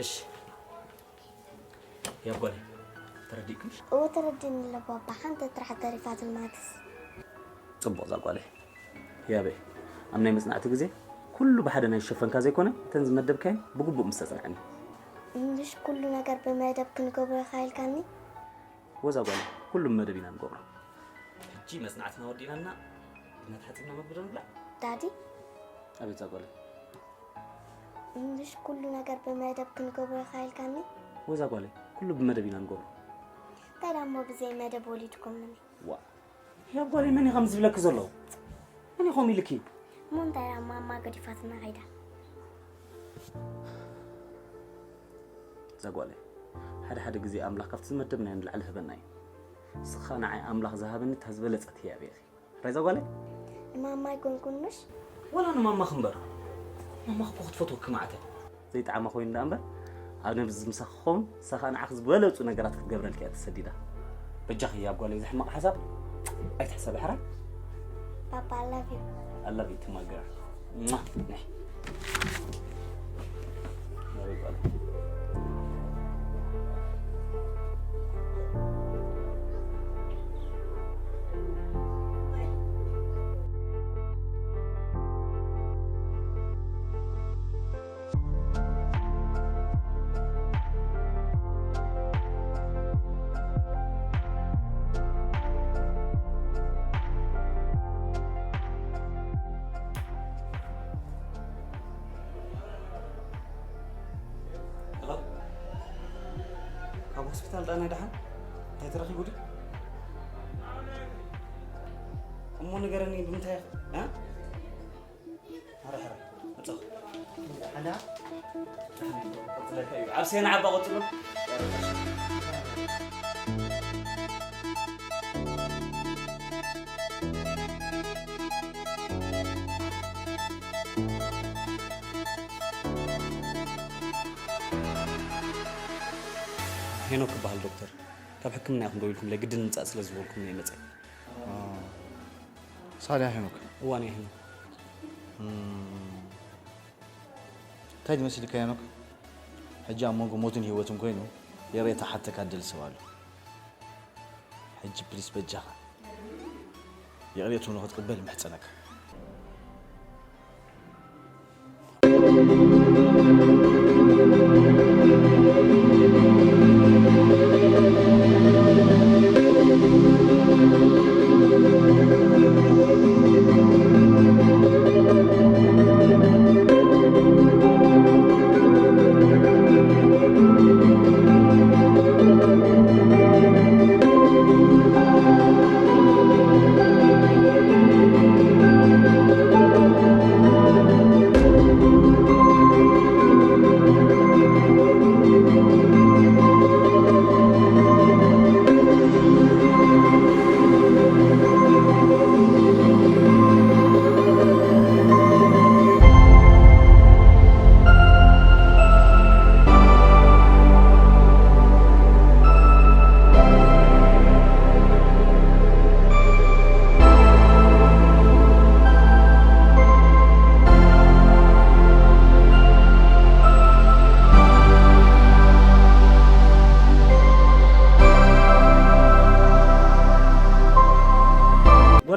እሺ፣ ያጓል ተረዲእኩም? እወ ተረዲእኒ ኣለዎ ኣባ፣ ሓንቲ ጥራሕ ተሪፋትኒ ማትስ። ጽቡቕ ዛጓለይ። ያበይ፣ ኣብ ናይ መጽናዕቲ ግዜ ኩሉ ብሓደ ናይ ዝሸፈንካ ዘይኮነ፣ እተን ዝመደብካየን ብግቡእ ምስ ተጽንዐኒ። ምሽ ኩሉ ነገር ብመደብ ክንገብሮ ኢኻ ኢልካኒ? ወዛ ጓለይ፣ ኩሉ ብመደብ ኢና ንገብሮ። ሕጂ መጽናዕትና ወዲእናና፣ ብናት ሓጺብና መግቢ ዶ ንብላዕ? ዳዲ? ኣቤት ዛጓለይ። ምሽ ኩሉ ነገር ብመደብ ክንገብሮ ኢኻ ኢልካኒ? ወዛ ጓለይ፣ ኩሉ ብመደብ ኢና ንገብሮ። እንታይ ዳሞ ብዘይ መደብ ወሊድኩምኒ? ዋ፣ ያ ጓለይ፣ መን እዩ ከምዚ ዝብለኪ ዘሎ? መን እዩ ከምኡ ኢልኪ? እሞ እንታይ ዳ ማማ ገዲፋትና ከይዳ? እዛ ጓለይ፣ ሓደ ሓደ ግዜ ኣምላኽ ካብቲ ዝመደብናዮ ንላዕሊ ህበና እዩ። ንስኻ ንዓይ ኣምላኽ ዝሃበኒ እታ ዝበለጸት ህያብ ኢኺ። ራይ እዛ ጓለይ? ንማማ ኣይኮንኩን ምሽ? ዋላ ንማማኺ እምበር። ማማኺ እኮ ክትፈትወኪ መዓት እያ። ዘይጠዓማ ኮይኑ ደኣ እምበር፣ ኣብ ነብዚ ምሳኺ ክኸውን፣ ንሳ ኸኣ ንዓኺ ዝበለጹ ነገራት ክትገብረልኪ እያ ተሰዲዳ። በጃኺ እያ ጓለይ፣ እዚ ሕማቕ ሓሳብ ኣይትሕሰቢ ሕራይ። Papa, I love you. I love you too, my girl. ሟ! ናይ። ናይ ጓል። ሄሎ፣ ካብ ሆስፒታል ዳና ደሓን? እንታይ ተረኺቡ ድዩ? እሞ ንገረኒ፣ ብምንታይ ኢኻ? እ? ሕረ፣ ሕረ፣ መጻኹ። ሓዳ? ቀጽለካ እዩ። ዓብስየን ዓባ ቀጽሎ። ሄኖክ እበሃል ዶክተር። ካብ ሕክምና ኢኹም ደዊልኩምለይ፣ ግድን ምጻእ ስለ ዝበልኩም እየ መጸ። ሳልያ ሄኖክ። እዋን እየ ሄኖክ። እም፣ እንታይ ዝመስልካ ሄኖክ? ሕጂ ኣብ መንጎ ሞትን ህይወትን ኮይኑ የቕሬታ ሓተካ ድል ሰብ ኣሎ። ሕጂ ፕሊስ በጃኻ ይቕሬትኡ ንኽትቅበል ይምሕጸነካ።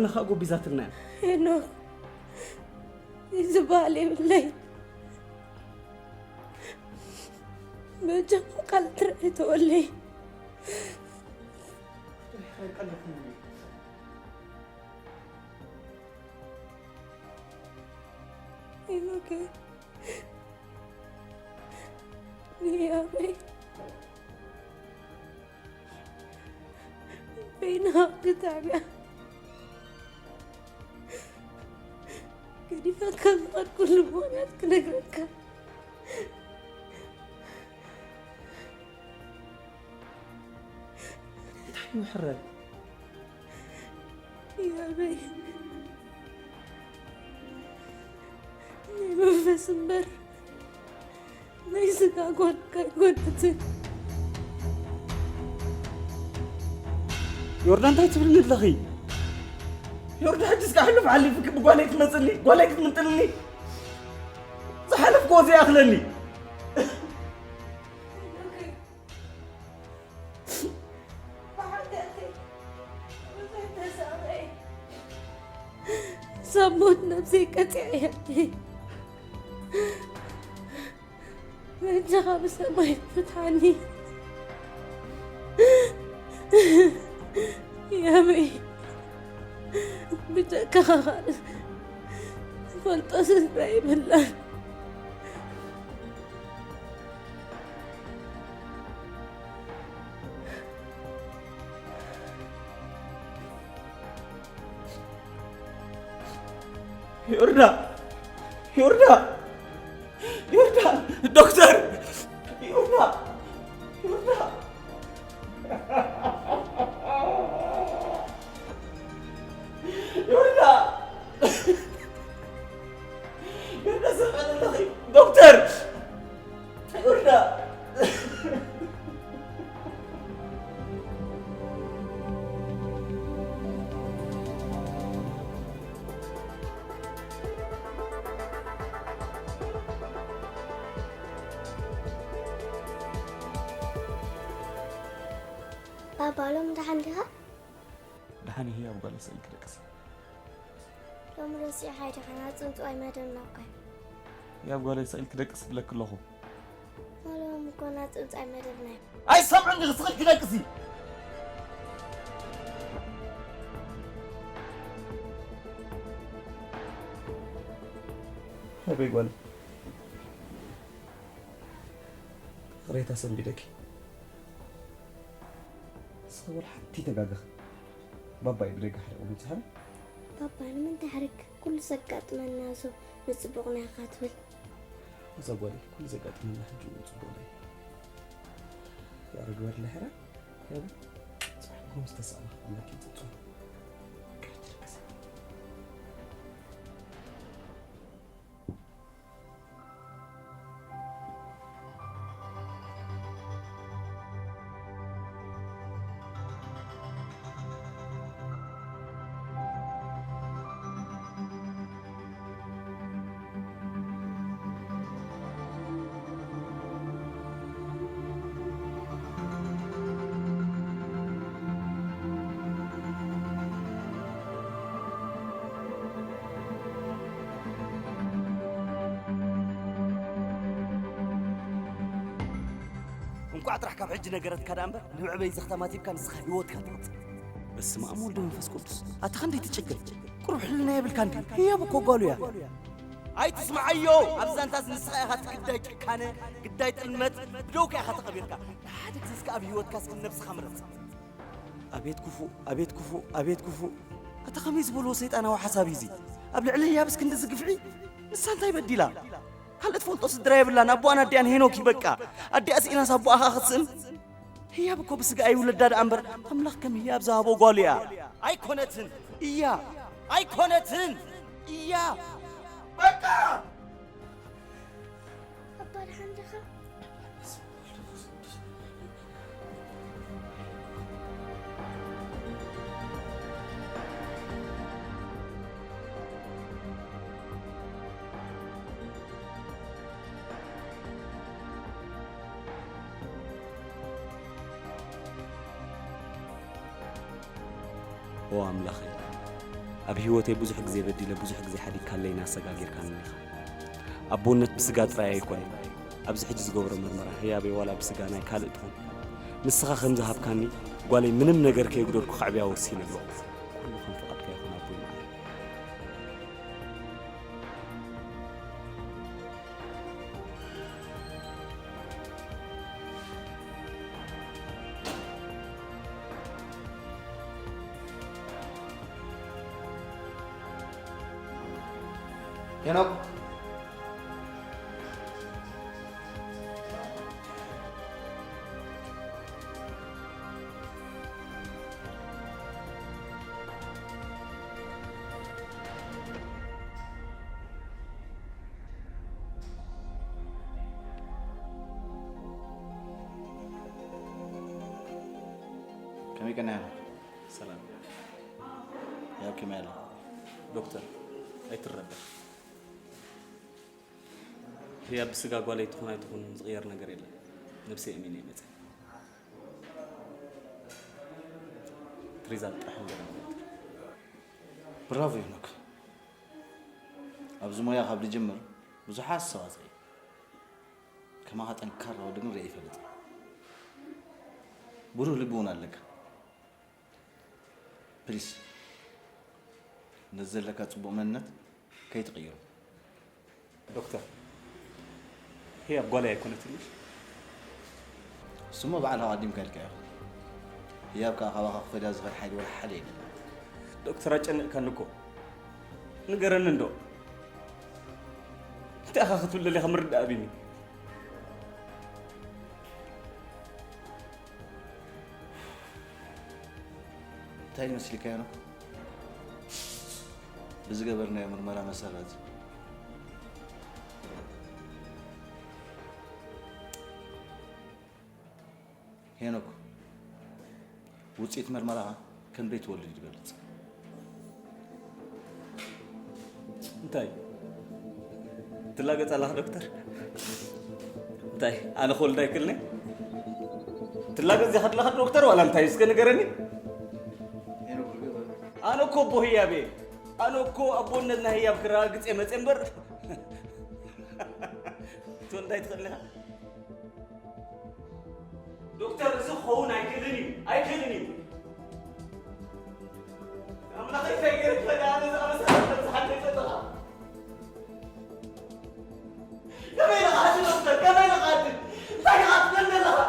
ንኻ ጎቢዛትና እያ። ሄኖክ፣ ዝበሃል የብለይ። በጃኹም ካልእ ትርኢት ተወለይ። ሄኖክ፣ ንያበይ በይና ክታብያ ገዲፈካ ዝኸድኩሉ ምኽንያት ክነግረካ። እንታይ እዩ ሕራይ? ያበይ ናይ መንፈስ እምበር ናይ ስጋ ጓል ኣይኮነትን። ዮርዳ፣ እንታይ ትብልኒ ኣለኺ? ዮርዳ፣ ሕጂ እስከ ሕሉፍ ሓሊፉ ብጓለይ ትመጽኒ፣ ጓለይ ክትምንጥልኒ? ዝሓለፍክዎ ዘይኣኽለኒ። ሳብ ሞት ነብሰይ ቀጺዐ እየ። በጃኻ ብሰማይ ፍትሓኒ። ያበይ ብጀካኻ ካልእ ዝፈልጦ ስድራ የብላን። ዮርዳ! ዮርዳ! ዮርዳ! ዶክተር! ዮርዳ! ዮርዳ! ዮርዳ! ዮርዳ፣ ሰምዐኒ ኣለኺ? ዶክተር! ዮርዳ! ባባ፣ ሎም ደሓን ዲኻ? ደሓን እየ፣ ኣብ ጓለይ ስቕ ኢልኪ ደቅሲ። ሎም ረሲዕኻዮ ዲኻ? ናብ ጽንጽዋይ መደብና እኮ እዩ። እየ፣ ኣብ ጓለይ ስቕ ኢልኪ ደቅሲ እብለኪ ኣለኹ። ሎም እኮ ናብ ጽንጽዋይ መደብና እዩ። ኣይሰምዕን ዲኺ? ስቕ ኢልኪ ደቅሲ። ኣበይ ጓለይ? ይቕሬታ ሰንቢደኪ። ንስኺ ወላ ሓንቲ ተጋገኺ። ባባይ ብደገ ሓሪቑ መጺኡ ሓረ። ባባ፣ ንምንታይ ሓሪግ? ኩሉ ዘጋጥመና እዞ ንጽቡቕና ኢኻ ትብል። እዛ ጓለይ፣ ኩሉ ዘጋጥመና ሕጂ እውን ጽቡቕና እዩ። ያረግ በርለ ሕራ፣ ያብ ጽባሕ ንኹም ዝተሳእለ ክብለኪ ጽጹ። በቃ፣ ሕጂ ደቅሲ። እንቋዕ ጥራሕ ካብ ሕጂ ነገረትካ ደኣ እምበር፣ ንመዕበዪ ዘኽታማት ሂብካ ንስኻ ህይወትካ ትቕጽል። በስመ ኣብ ወልድ መንፈስ ቅዱስ። ኣታ ክንደይ ትጭክን። ቁሩብ ሕልና የብልካን ድዩ? ህያብ እኮ ጓሉ እያ። ኣይትስምዓዮ። ኣብ ዛንታስ ንስኻ ኢኻ እቲ ግዳይ ጭካነ፣ ግዳይ ጥልመት፣ ብደውካ ኢኻ ተቐቢርካ። ንሓደ ግዜ እስከ ኣብ ህይወትካ እስኪ ነብስኻ ምረጽ። ኣቤት ክፉእ፣ ኣቤት ክፉእ፣ ኣቤት ክፉእ። ኣታ ከመይ ዝበልዎ ሰይጣናዊ ሓሳብ እዩ እዚ? ኣብ ልዕሊ ህያብስ ክንድዚ ግፍዒ? ንሳ እንታይ በዲላ? ካልእ ትፈልጦ ስድራ የብላን። ኣቦኣን ኣዲኣን ሄኖክ እዩ በቃ። ኣዲኣ ስኢናስ ኣቦኣ ኸኣ ክትስእን? ህያብ እኮ ብስጋ ኣይውለዳ ደኣ እምበር፣ ኣምላኽ ከም ህያብ ዝሃቦ ጓሉ እያ። ኣይኮነትን። እያ። ኣይኮነትን። እያ። በቃ! ኣባ ደሓን ዲኻ? ኦ ኣምላኸይ፣ ኣብ ህይወተይ ብዙሕ ግዜ በዲለ፣ ብዙሕ ግዜ ሓዲግካለይ፣ ኣሰጋጊርካኒ ኢኻ። ኣቦነት ብስጋ ጥራይ ኣይኮነን። ኣብዚ ሕጂ ዝገብሮ መርመራ ህያበይ ዋላ ብስጋ ናይ ካልእ ትኹን፣ ንስኻ ከም ዝሃብካኒ ጓለይ ምንም ነገር ከየጉደልኩ ከዕብያ ወሲነ ኣለኹ። ኩሉ ከም ፍቓድካ ይኹን ኣቦይ መዓረይ። ሄኖክ። ከመይ ቀኒኻ? ሰላም። ያብ ከመይ ኣሎ? ዶክተር፣ ኣይትረበሽ። ህያብ ብስጋ ጓለይ ትኹን ኣይትኹን ዝቕየር ነገር የለን። ነብሰይ እሚነ እየ መፅእ። ትሪዛል ጥራሕ ንገረኒ ዶክተር። ብራቮ ሄኖክ። ኣብዚ ሞያ ካብ ዝጅምር ብዙሓት ኣስተዋፅኦ እዩ። ከማኻ ጠንካራ ወዲ ግን ርእየ ይፈልጥ። ብሩህ ልቢ እውን ኣለካ። ፕሊስ፣ ነዚ ዘለካ ጽቡቕ መንነት ከይትቕይሮ። ዶክተር፣ ህያብ ጓለይ ኣይኮነትን ድዩ? እሱሞ ባዕልኻ ኣቐዲምካ ኢልካዮ። ህያብ ከኣ ካባኻ ክፈልያ ዝኽእል ሓይሊ ወላ ሓደ የለን። ዶክተር፣ ኣጨኒቕካኒ እኮ። ንገረኒ እንዶ። እንታይ ኢኻ ክትብል ደሊኻ ምርዳእ ኣቢኒ። እንታይ መስልካ ሄኖክ? ብዝገበርናዮ ምርመራ መሰረት ሄኖክ፣ ውፅኢት መርመራኻ ከም ዘይትወልድ እዩ ዝገልፅ። እንታይ ትላገፅ ኣለኻ ዶክተር? እንታይ ኣነ ክወልድ ኣይክእልን እየ? ትላገፅ ዲኻ ዘለኻ ዶክተር ዋላ እንታይ እስከ ንገረኒ። ኣነ እኮ ኣቦ ህያብ እየ። ኣነ እኮ ኣቦነት ናይ ህያብ ክረጋግፅ እየ መፅየ እምበር ክትወልድ ኣይትኽእልን ኢኻ። ዶክተር፣ እዚ ክኸውን ኣይክእልን እዩ፣ ኣይክእልን እዩ። ኣምላኸይ፣ እንታይ ገይረ ክፈዳ ኣነ ዝኣመሰለ ሰብ ዝሓተይ ዘለኻ? ከመይ ኢለ ክሓቲ ዶክተር? ከመይ ኢለ ክሓቲ? እንታይ ኢኻ ትብለኒ ዘለኻ?